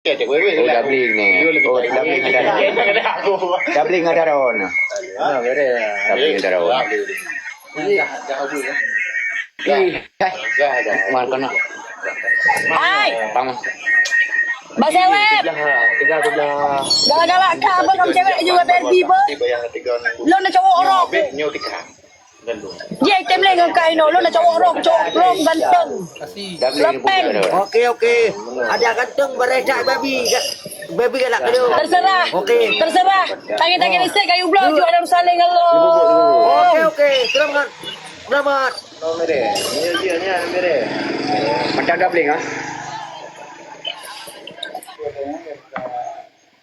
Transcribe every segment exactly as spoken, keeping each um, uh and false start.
Oh, doubling ni. Oh, doubling ada. Doubling ada ron. Doubling ada ron. Ih, eh. Mar kena. Hai. Pang. Baseweb. Galak-galak ka abang ngon cewek juga pergi pun. Lôn na cowok orang. Jeh, tem lé ngon ka inoe, lôn na cowok rong, cowok rong ganteng. Lepeng. Oke, oke. Ada ganteng bareh that baby. Baby galak keu. Terserah. Oke. Terserah. Tangi-tangi listrik kayu bloe ju ada saling Allah. Oke, oke. Selamat. Selamat. Macam doubling ah.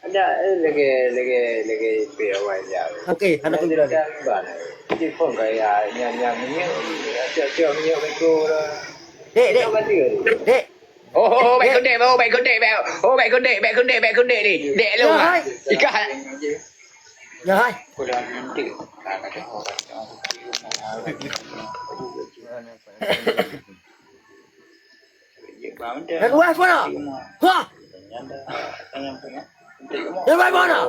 Ada, eh, lagi, lagi, lagi pih awai jauh. Okey, hana pun. Telefon kaya nyam-nyam minyak, siap-siap minyak beko dah. Dek, dek. Dek. Oh, oh, oh, baik kudek, oh, baik kudek, baik. Oh, baik kudek, baik kudek, baik kudek ni. Dek lu. Ya, hai. Ikah. Ya, hai. Dan wah mana? Wah. Dan wah mana?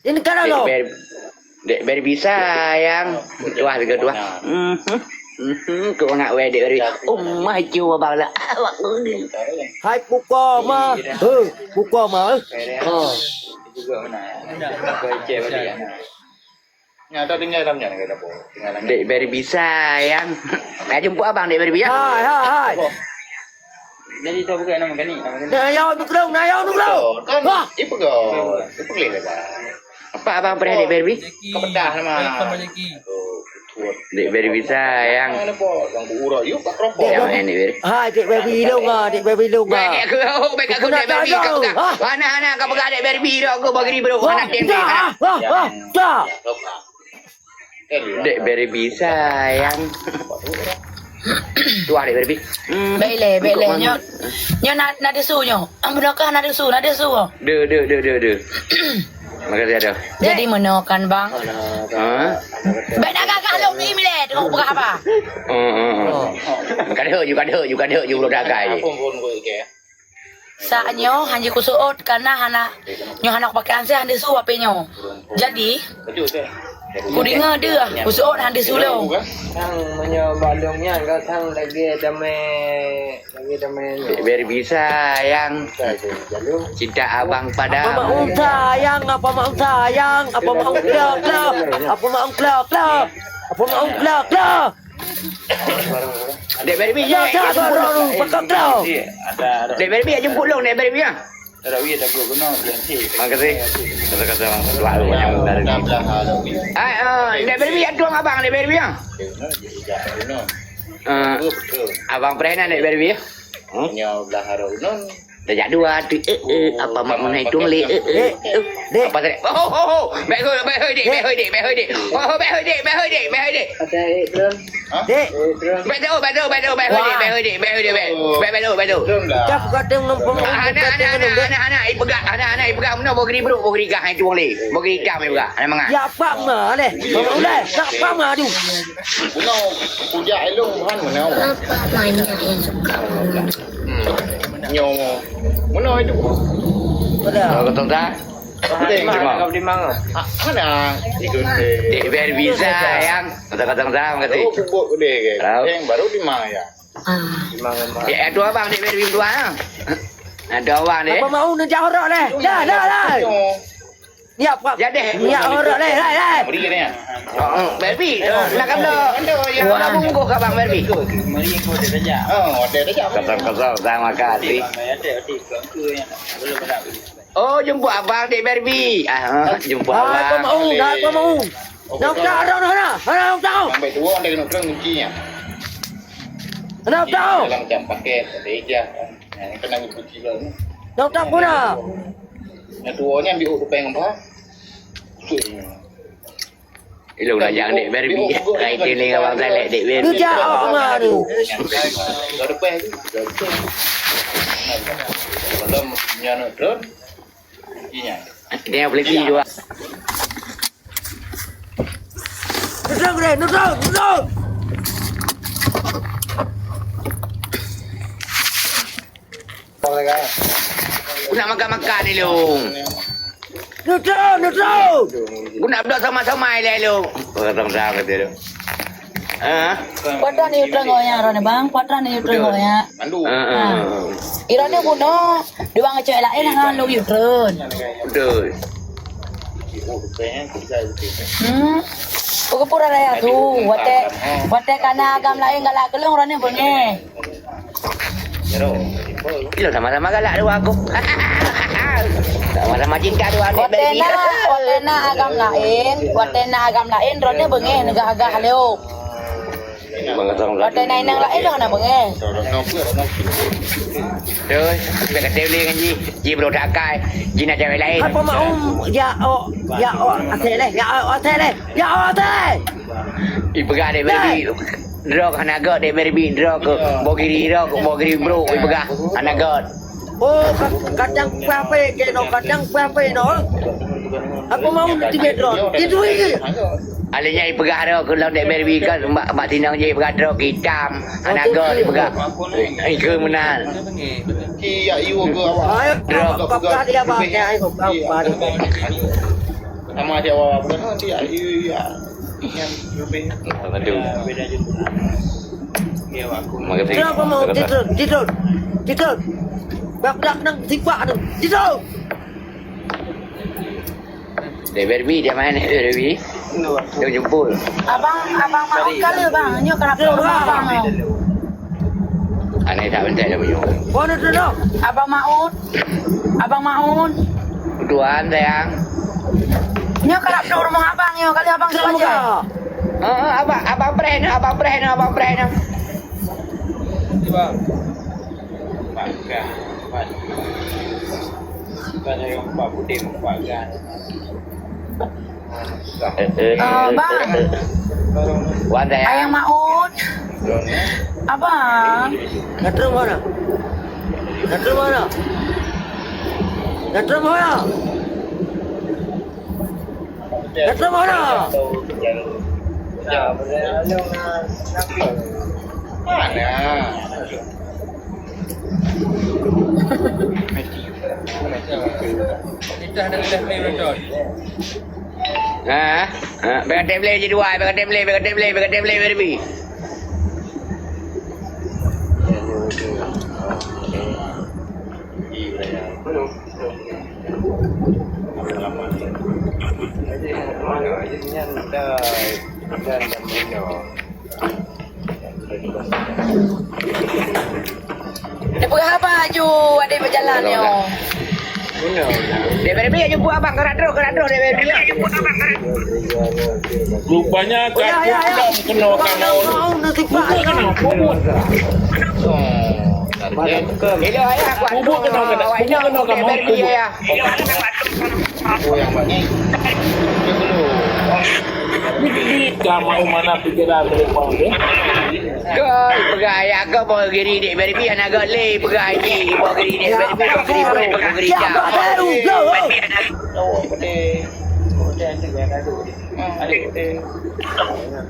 Ini kan Dek lo. Ber-, Dek Barbie sayang. Tuah tiga tuah. Mhm. Mhm. Kau nak weh Dek Barbie. Umah jua bala awak ni. Hai puka ma. Heh, puka ma. Ha. Nya ada tinggal dalam nya, tinggal dapur. Tinggal dalam nya. Dek Barbie sayang. Nak jemput abang Dek Barbie ya? Hai, hai, hai. Jadi tu bukan nama kani, nama kani. Nah, ya, nukrong, nah, ya, nukrong. Kan, wah, ipeugah. Ipeugah lah. Apa abang pernah Dek Barbie? Kepedah nama. Dek Barbie sayang. Mana po? Yang ku urut, yuk, kat keropok. Yang mana ni, Barbie? Hai, Dek Barbie lông ah, Dek Barbie lông ah. Baik aku, oh, baik aku, Dek Barbie, kau pegang. Hah? Anak-anak kau pegang Dek Barbie dah, aku bagi bro. Anak dia. Wah, wah, wah. Dek Barbie sayang. Tuah Dek Barbie. Hmm. Baik leh, baik leh. Nyo, nyo na, na desu nyo. Am, bunoe kah na desu, na desu. Deh, deh, deh, deh, deh. Makasih ada. Jadi meunoe kan, Bang? Ha? Baik nak gagah lom ni mileh, tengok peugah apa? Hmm, hmm, hmm. Kada ju, kada ju, kada ju, udah dagai. Saat nyoe hana kuseuôt karena hana, nyoe hana kupakai anseuh hana su H P nyoe. Jadi, kudeungoe deuh kuseuôt hana su lom. Sang meunyoe bak lôn nyan ka sang lagèe damé, lagèe damé nyoe. Barbie sayang. Cinta abang padamu. Apa mau sayang, apa mau sayang, apa mau klo klo, apa mau klo klo, apa mau klo klo. Dek Barbie, ya, ya, baru, baru, pakai klo. Dek Barbie, ya, jemput long, Dek Barbie, ya. Makasih. Kata-kata orang tua lu yang dari. Ah, ah, Dek Barbie, ya, tuang abang, Dek Barbie, ya. Ah, abang pernah, Dek Barbie, ya. Hmm? Nyoe blah harok non. Tajak dua tu, eh, eh, apa mak menai tu le, eh, eh, eh. Dek. Apa tadi? Oh, oh, oh, oh. Baik hoi, baik hoi, Dek, baik hoi, Dek, baik hoi, Dek. Oh, oh, baik hoi, Dek, baik hoi, Dek, baik hoi, Dek. Ada eh, Dron. Hah? Dek. Eh, Dron. Baik tu, baik tu, baik tu, baik hoi, Dek, baik hoi, Dek, baik hoi, Dek, baik. Baik, baik tu, baik tu. Dron dah. Dah buka teng ngom pengomong. Anak, anak, anak, anak, anak, ipeugah, anak, anak, ipeugah, meunoe bogeri brok, bogeri gah, hai tuang le. Bogeri gah, ipeugah. Anak mangat. Ya, apa ma leh? Mama ulai, nak apa ma tu? Meunoe, kujak elong, han meunoe. Apa banyak yang suka? Hmm. Nyoe. Meunoe itu. Pada. Kalau kau tak, boleh terima. Ah, mana? Ikut. Dek Barbie sayang. Kata-kata sama kasih. Oh, kubuk deh, guys. Tahu. Yang baru lima ya. Ah. Lima, lima. Ya, ada abang Dek Barbie dua, ya. Ada abang deh. Apa mau nak jorok leh? Dah, dah, dah. Nyoe. Ni apa? Jadi, ni orang lain, lain, lain. Beri ni. Oh, Barbie, nak kena. Wah, bungkus kat abang Barbie. Mari kau dia saja. Oh, dia saja. Kosong-kosong, terima kasih. Ada, ada, ada. Belum ada. Oh, jemput abang Dek Barbie. Ah, jemput abang. Ah, kau mau, dah kau mau. Nak tak ada nak, nak. Nak tak. Sampai tua dia kena kena kuncinya. Nak tak. Dalam jam paket, ada ijah. Yang kena kunci belum. Nak tak pula. Yang tua ni ambil urut peng apa? Kusut ni. Ilong dah jangan Dek Barbie. Rai teling abang Saleh Dek Barbie. Lu jak awak rumah tu. Dah depan tu. Dah depan. Belum punya anak drone. Iya. Dia boleh pergi juga. Nutron, nutron, nutron. Ku nak makan-makan ni, Long. Nutron, nutron. Ku nak bloe sama-sama ilèe, Long. Orang sama kata tu. Ha? Kuat ni uteung goyak, Ron, bang. Kuat ni uteung goyak. Mandu. Ha, ha. Ha. Iron ni bunoe, dua ngecek lain dengan lu uteung. Betul. Hmm. Pukul pura raya tu, watèe, watèe kana agam lain galak keu lôn, Ron ni beungèh. Ilo sama-sama galak dua aku. Sama-sama cinta dua aneuk. Watèe na, watèe na agam laén, watèe na agam laén, droeneuh beungèh neugah-gah lé. Watèe na inong laén, droeneuh beungèh. Terus, sampai kata boleh ngan ji, ji beurôk takai, ji na cewek laén. Apa mau? Ya, oh, ya, oh, asai leh, ya, oh, asai leh, ya, oh, asai. Ipeugah deh, baby. Droe keuh hana gèt dek Barbie, droe keuh boh giri, droe keuh boh giri brôk, ipeugah hana gèt. Oh, ka-, kadang peuhapé keunoe, kadang peuhapé noe. Apa mau nanti bedron? Itu ini. Alèh nyan ipeugah droe keuh lom dek Barbie kan, bak, bak tinong jih ipeugah droe keuh itam, hana gèt ipeugah. Ikeu meunan. Ayo, droe keuh dia bang, ya, ayo, bang. Sama dia awak bukan, oh, dia, iya, iya. Aduh. Makasih. Tidur, apa mau? Tidur, tidur. Tidur. Bak dak nang sipak tu. Tidur. Dek Barbie dia main, dek Barbie. Dia jemput. Abang, abang mau kali, bang. Nyoe kenapa rumah abang? Aneh tak bentar dia punya. Mana tu, Dok? Abang Maun. Abang Maun. Tuan, sayang. Nyoe karab duduk rumah abang nyoe, kali abang tu aja. Heeh, abang, abang preh nyoe, abang preh nyoe, abang preh nyoe. Bang. Bang, bang. Bang, bang. Eh, eh, eh, bang. Eh, eh, eh, eh. Wan, sayang. Ayang Maun. Abang. Gata mana? Gata mana? Gata mana? Gata mana? Mana? Ha? Ha? Bèk tablet je dua, bèk tablet, bèk tablet, bèk tablet, bèk tablet. Dipeugah haba aju adik beujalan nyoe. Dek Barbie jemput abang, gerak terus, gerak terus, Dek Barbie. Rupanya ka keunoe kamoe. Keunoe, keunoe. Hello, ayah, aku. Kubur keunoe, keunoe. Kubur keunoe kamoe. Kubur. Ka mau mana pikiran mereka, okey? Gol, peugah ayah kau boh giri dek Barbie, anak gol lé, peugah haji, boh giri dek Barbie, boh giri bro, boh giri jam.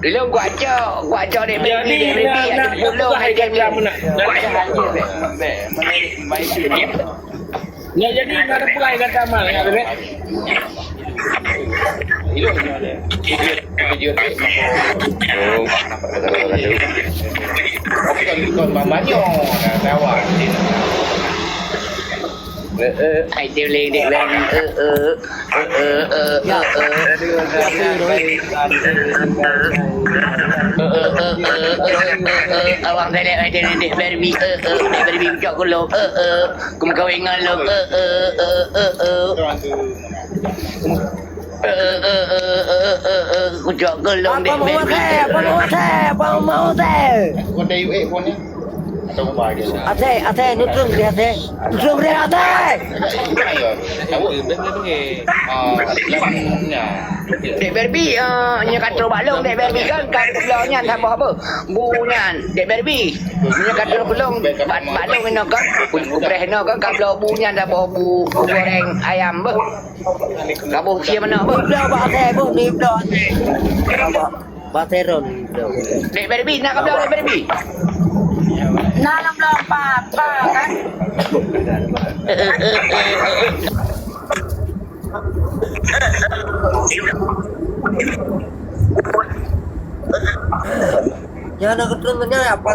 Belum kuat cok, kuat cok dek Barbie, dek Barbie, ada pulung, ada pulung. Nyak jadi na teupeugah kata mal, nyak tu, eh. Hai, tiuling dek Barbie, eh, eh. Awak belek, eh, dek, dek Barbie, eh, eh, dek Barbie, ucok kulong, eh, eh. Kumeukawen ngon lôn, eh, eh, eh, eh, eh. Eh, eh, eh, eh, eh, eh, eh, eh, kujak geulong dek Barbie. Apa mau teh? Apa mau teh? Apa mau teh? Apa mau teh? Asai, asai, nutrung dia asai. Nutrung dia asai. Dek Barbie, eh, nyoe ka trok bak lôn, dek Barbie kan, ka trok nyan saboh apa? Bu nyan, dek Barbie. Nyoe ka trok bak lôn, bak, bak lôn inoe kan. Ku, kupreh inoe kan, ka bloe bu nyan saboh bu, bu goreng ayam beuh. Kaboh cie manok beuh. Bloe bak asai beuh, ni bloe asai. Barcelona. Dek Barbie, nak kau bilang Dek Barbie? Nah, lam bilang apa, apa, kan? Ya, nak keterangannya apa?